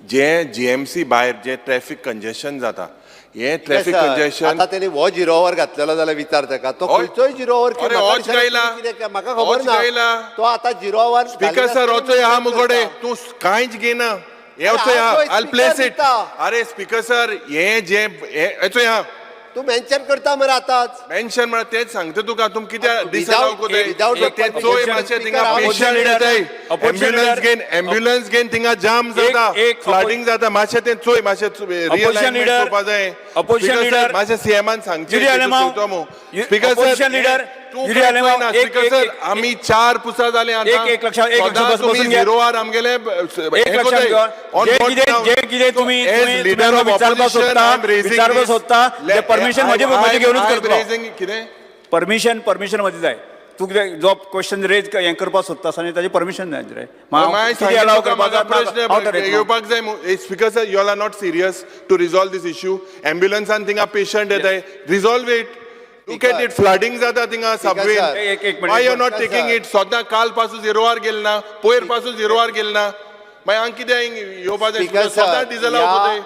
जे GMC भायर जे traffic congestion जाता, हे ट्रॅफिक कंजेशन. आता तेणी हो झिरो our घातलेलो जाल्यार विचार ताका, तो हय. खंयचोय झिरो our. अरे, होच गायला. म्हाका खबर होच ना. गायला. तो आता झिरो our. Speaker sir, होचोय आहा मुगोडे, तूं कांयच घेना. हे होचोय हांव आहा, चोय, आयल प्लेस speaker it. दिता. अरे स्पीकर सर, हे जे हे हेचोय आहा. तू मेन्शन करता मरे आताच. मेन्शन म्हळ्यार तेच सांगता तुका, तुम कित्याक Without- डिसअलाव कोताय? without ते a चोय मातशें, थिंगा Speaker, patient येताय, opposition ambulance leader- घेन, एम्ब्युलन्स घेन थिंगा जाम जाता, एक- फ्लडिंग जाता. मातशें तें चोय मातशें, रिअलाइनमेंट leader- करपा जाय. opposition Speaker sir, leader- मातशें सीएमान सांगचें. Yuri Alemao, speaker sir, opposition leader, तूं Yuri Alemao, एक- स्पीकर एक- सर, एक- आमी चार पुसा जाले आतां. एक- एक लक्षात- एक लक्षात सदां बस- तुमी बसून घ्या. झिरो आर आमगेले. एक लक्षात घेवा. जे कितें तुमी तुमी लिडर तुमी ऑफ विचारपाक सोदता, विचारपाक सोदता, ते परमिशन म्हजे म्हजे घेवनूच करतलो. कितें? परमिशन, परमिशन मध्ये जाय. तूं कितें जो क्वेश्चन रेज हें करपाक सोदता आसतना ताजी परमिशन जाय रे. मागीर कितें अलाव सांगितलं तुका, करपाक म्हाका जाय, हांव प्रश्न ठरयतलो. येवपाक जाय. Speaker sir, you are not serious to resolve this issue. एम्ब्युलन्सान थिंगा पेशंट येताय, resolve it. Look at it, flooding जाता थिंगा सबवे. sir. एक एक why you minute. Not Speaker, taking sir. It? सद्दां काल पासून झिरोवार गेल ना, पयर पासून झिरोवार गेल ना, मागीर हांगा कितें येवपा जाय? स्पीकर सदां सर, डिझेल कोताय.